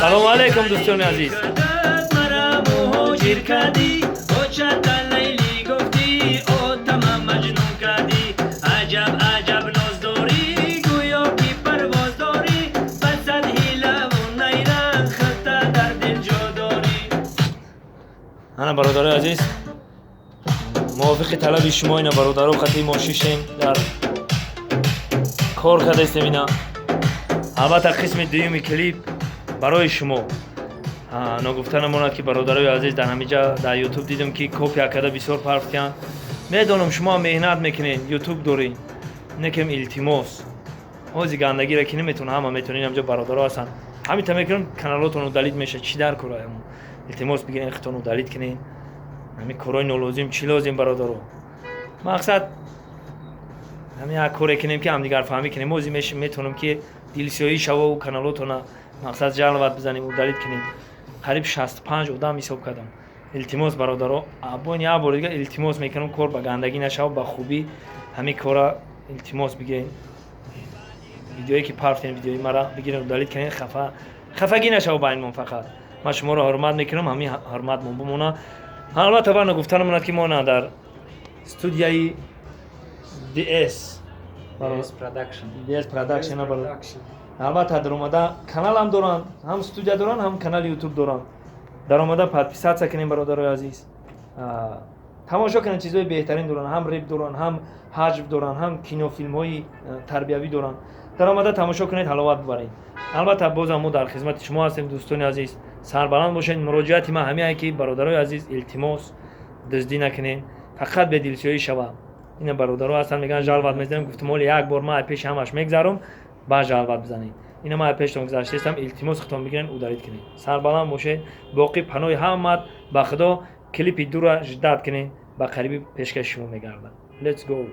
Салому алайкум, дӯстони азиз. Мара муҳоҷир кардӣ, очата Лайлӣ гуфтӣ, отама Маҷнун кардӣ. Аҷаб аҷаб ноз дорӣ, гӯё ки парвоз дорӣ, ба сад ҳилаву найранг хата дар дил ҷо дорӣ. Ана, бародарои азиз, мувофиқи талаби шумо ина бародаро қати мо шишем, дар кор кардаистем. Ина, албатта, қисми дуюми клип барои шумо. Ногуфта намонад, ки бародарои азиз, дар ҳамиҷа дар Ютуб дидам, ки копия карда бисёр парфтиянд. Медонам, шумо меҳнат мекунед, Ютуб доред, некем илтимос, ҳози гандагиро ки наметавона, ҳама метавонед. Ҳамҷа бародаро ҳастанд, ҳамита мекунам, каналотон удалить мешавад. Чӣ дар кора? Илтимос, бигирен, хитон удалить кунед. Ҳамин корҳои нолозим чӣ лозим, бародаро? Мақсад ҳамин як коре кунем, ки ҳамдигарфаҳмӣ кунем. Ози метавонам, ки дилсиёҳӣ шававу каналотона мақсад жаловать бизанем, удалить кунем. Қариб 65 одам ҳисоб кардам. Илтимос, бародаро, абон як бор дига илтимос мекунам, кор ба гандагӣ нашава, ба хубӣ ҳамин кора илтимос бигирен. Видеое ки парфтем, видеои мара бигирен, удалить кунен, хафа хафагӣ нашава байнмон. Фақат ман шуморо ҳурмат мекунам, ҳамин ҳурматмон бимона. Албатта, ба нагуфта намонад, ки мо на дар студияи DS Production. DS Production. Албатта, даромада каналам доранд, ҳам студия доранд, ҳам канали Ютуб доранд. Даромада подписаться кунем, бародарои азиз, тамошо кунед, чизҳои беҳтарин доранд, ҳам реп доранд, ҳам ҳаҷв доранд, ҳам кинофилмҳои тарбиявӣ доранд. Даромада тамошо кунед, ҳаловат бибаред. Албатта, бозам мо дар хизмати шумо ҳастем, дӯстони азиз, сарбаланд бошед. Муроҷиати ман ҳамиае, ки бародарои азиз, илтимос, дуздӣ накунед, фақат бедилсиёҳӣ шава. Ина бародаро ҳастанд, мегӯянд, жаловать мезанем. Гуфтам, оли як бор ман пеши ҳамаш мегзарам, баъд жаловать бизанед. Ина ман пештон гузаштаистам, илтимос, хитон бигирен, удалить кунед. Сарбаланд бошед, боқӣ паноҳи ҳамат ба Худо. Клипи дура ждать кунед, ба қарибӣ пешкаши шумо мегардад. Let's go.